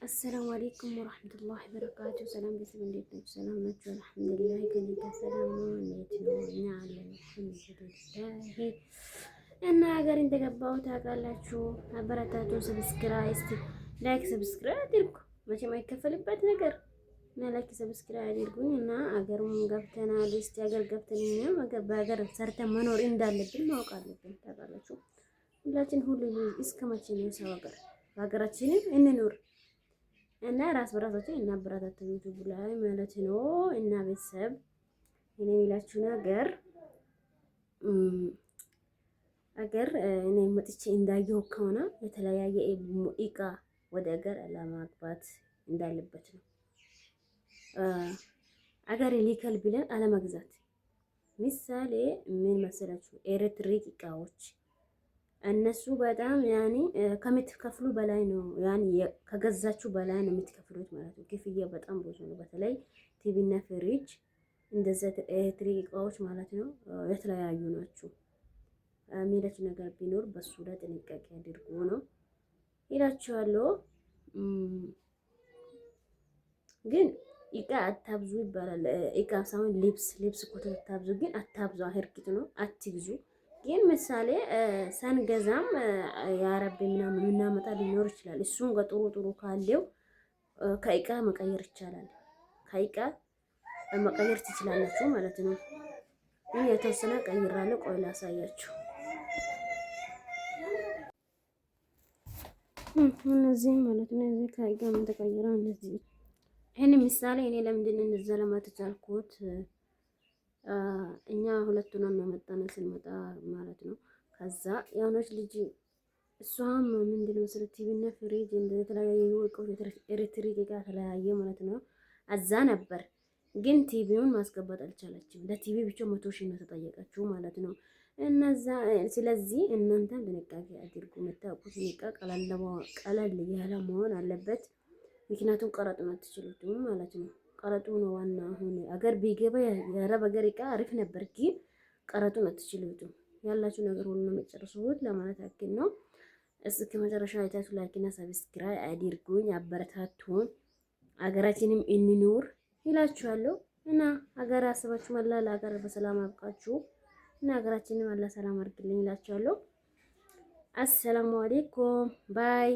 السلام عليكم ورحمة الله وبركاته። ሰላም ቤተሰብ እንዴት ናችሁ? ሰላም ናችሁ? الحمد لله ከእኔ ጋር ሰላም ነው። እንዴት ነው? እኛ አለን الحمد لله። እና ሀገር እንደገባሁ ታውቃላችሁ። አበረታቱ። Subscribe እስቲ like subscribe አድርጉ። መቼም አይከፈልበት ነገር እና like subscribe አድርጉኝ እና አገሩም ገብተናል። እስቲ ሀገር ገብተን እኛም ሀገር በሀገር ሰርተን መኖር እንዳለብን ማወቅ አለብን። ታውቃላችሁ ሁላችን ሁሉ እስከ መቼ ነው ሰው ሀገር በሀገራችንም እንኑር እና ራስ በራሳችን እናበረታታ YouTube ላይ ማለት ነው። እና ቤተሰብ እኔ የሚላችሁ ነገር አገር እኔ መጥቼ እንዳየው ከሆነ የተለያየ እቃ ወደ አገር ለማግባት እንዳለበት ነው። አገር ሊከል ብለን አለመግዛት። ምሳሌ ምን መሰላችሁ? ኤሌክትሪክ እቃዎች እነሱ በጣም ያኒ ከምትከፍሉ በላይ ነው፣ ያኒ ከገዛችሁ በላይ ነው የምትከፍሉት ማለት ነው። ክፍያ በጣም ብዙ ነው። በተለይ ቲቪ እና ፍሪጅ እንደዛ ኤሌክትሪክ እቃዎች ማለት ነው የተለያዩ ናቸው። የሚላችሁ ነገር ቢኖር በሱ ላይ ጥንቃቄ አድርጉ ነው ይላችኋለሁ። ግን እቃ አታብዙ ይባላል። እቃ ሳይሆን ልብስ ልብስ ኮተት አታብዙ፣ ግን አታብዙ፣ እርግጥ ነው አትግዙ። ግን ምሳሌ ሰንገዛም የአረብ ምናምን የምናመጣ ሊኖር ይችላል። እሱን ጥሩ ጥሩ ካለው ከእቃ መቀየር ይቻላል። ከእቃ መቀየር ትችላላችሁ ማለት ነው። ይህ የተወሰነ ቀይራለሁ። ቆይ ላሳያችሁ። እነዚህ ማለት ነው። እዚህ ከእቃ ምን ተቀይራ እነዚህ ይህን ምሳሌ እኔ ለምንድን ነው እንደዛ ለማለት ቻልኩት? እኛ ሁለቱንም ያመጣነው ስንመጣ ማለት ነው። ከዛ የሆነች ልጅ እሷም ምንድን ነው ስለ ቲቪ እና ፍሪጅ የተለያዩ እቃዎች ኤሌክትሪክ እቃ ተለያየ ማለት ነው። አዛ ነበር ግን ቲቪውን ማስገባት አልቻለችም። ለቲቪ ብቻ 100,000 ነው ተጠየቀችው ማለት ነው። እነዛ ስለዚህ እናንተም ጥንቃቄ አድርጉ። የምታውቁት እቃ ቀለል ያለ መሆን አለበት። ምክንያቱም ቀረጡን አትችሉትም ማለት ነው። ቀረጡ ነው ዋና። አሁን አገር ቢገባ የአረብ ሀገር እቃ አሪፍ ነበር፣ ግን ቀረጡን አትችሉትም። ያላችሁ ነገር ሁሉ ነው የምጨርሱት ለማለት ያክል ነው። እስከ መጨረሻ አይታችሁ like ና subscribe አድርጉኝ፣ አበረታቱን፣ አገራችንም እንኑር ይላችኋለሁ። እና ሀገር አስባችሁ መላ ለሀገር በሰላም አብቃችሁ እና ሀገራችንም አላህ ሰላም አድርግልኝ ይላችኋለሁ። السلام عليكم bye።